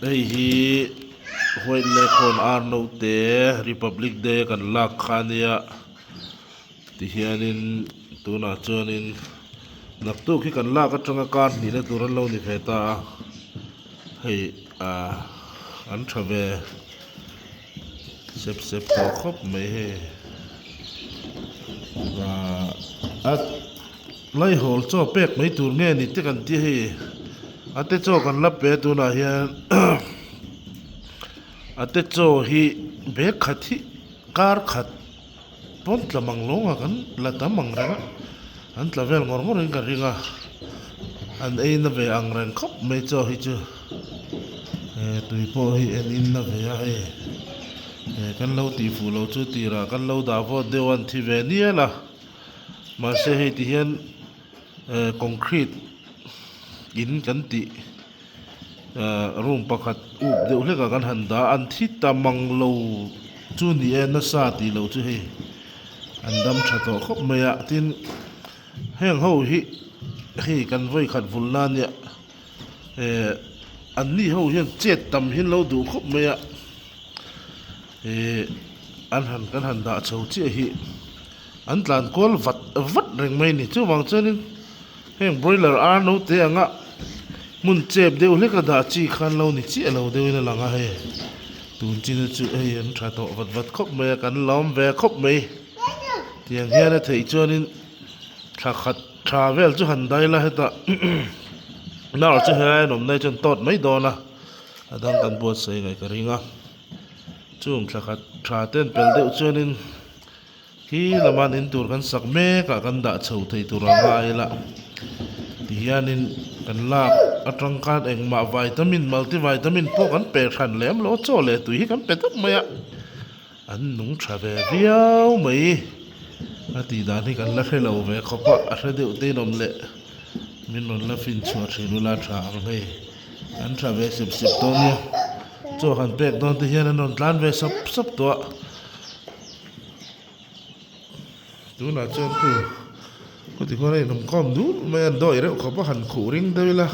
Hei hi white leghorn ar naute republic day a kan lak kha ania tihianin tunah chuanin naktuk hi kan lak atanga kar hnihna tur an lo ni ve ta a hei ah an tha ve sep sep tawh khawp mai hei ah a. Laihawl chaw pek mai tur nge ni te kan ti hei a te chaw kan la pe tunah hian a te chaw hi bag khat hi kar khat pawn tla mang lawng a kan la tam ang reng a an tla vel ngawr ngawr in ka ring a an ei na ve ang reng khawp mai chaw hi chu eh tui pawh hi en in na ve a hei eh kan lo tih fuh loh chu tirah kan lo dah vawt deuh a an thi ve nial a. Mahse hei ti hian eh concrete in kan tih eh room pakhat up deuh hlek ah kan han dah a an thi ta mang lo chu ni e nasa tih loh chu hei an dam tha tawh khawp mai a tin heng ho hi hei kan vawi khat vul na nia eh an ni ho hian chet tam hi an lo duh khawp mai a eh an han kan han dah chho chiah hi. An tlan kual vat vat reng mai a ni. Chuvang chuanin heng broiler ar naute anga hmun chep deuh hlek a dah chi khan lo ni chiah lo deuhin a lang a hei. Tun china chu hei an tha tawh vat vat khawp mai a, kan lawm ve khawp mai. Tiang hian a theih chuanin thla khat tha vel chu han dai la hetah nar chu helai an awm nai chuan tawt mai dawn a, a dang kan buatsaih ngaih ka ring a. Chung thla khat tha ten pel deuh chuanin. Khi lama in tur kan sak mek ah kan dah chho thei tur ang a ila tihianin kan lak atang khan engmah vitamin multi vitamin pawh kan pe hran lem lo a chaw leh tui hi kan pe tawp mai a an nung tha ve viau mai a tih dan hi kan la hre lo ve khawp a a hre deuh te in awm leh min rawn la fin chhuah thin ula tha ang hei an tha ve sep sep dawn nia chaw han pek dawn te hian an rawn tlan ve sap sap tawh a. Tunah chuan khu khuti khuan a inawmkhawm dul mai a an dawih reuh khawp a han khuh ring deuh ila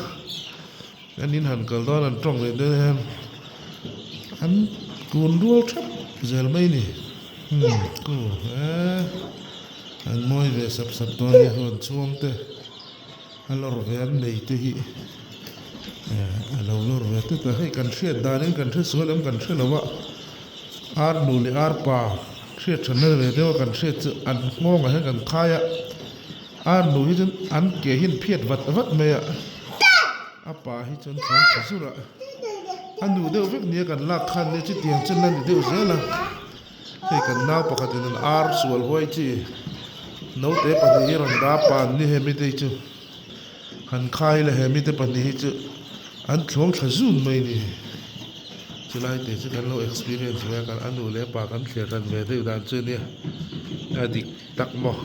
an in han kal dawn an tawng leh dawn hian an kun rual thap zel mai a ni umm khu eee an mawi ve sap sap dawn nia huan chhuang te a lawr ve an nei te hi eh a lo lawr ve tut a hei kan hriat danin kan hre sual em kan hre lo a. Ar nu leh ar pa hriat tha hmel ve deuh a kan hriat chu an nghawng ah hian kan khai a ar nu hi chuan an ke hi an phiat vat vat mai a a pa hi chuan thleng tha zur a a nu deuh vek nia kan lak khan nia chutiang chu la ni deuh zel a hei kan nau pakhat in an ar sual huai chi naute pahnih hi rawn dah pan ni hemi te hi chu. Han khai la he mite pahnih hi chu an thlawng thla zun mai a ni. Chulai te chu kan lo experience ve a, kan a nu leh a pa kan thlir hran ve deuh dan chu ania a dik tak maw.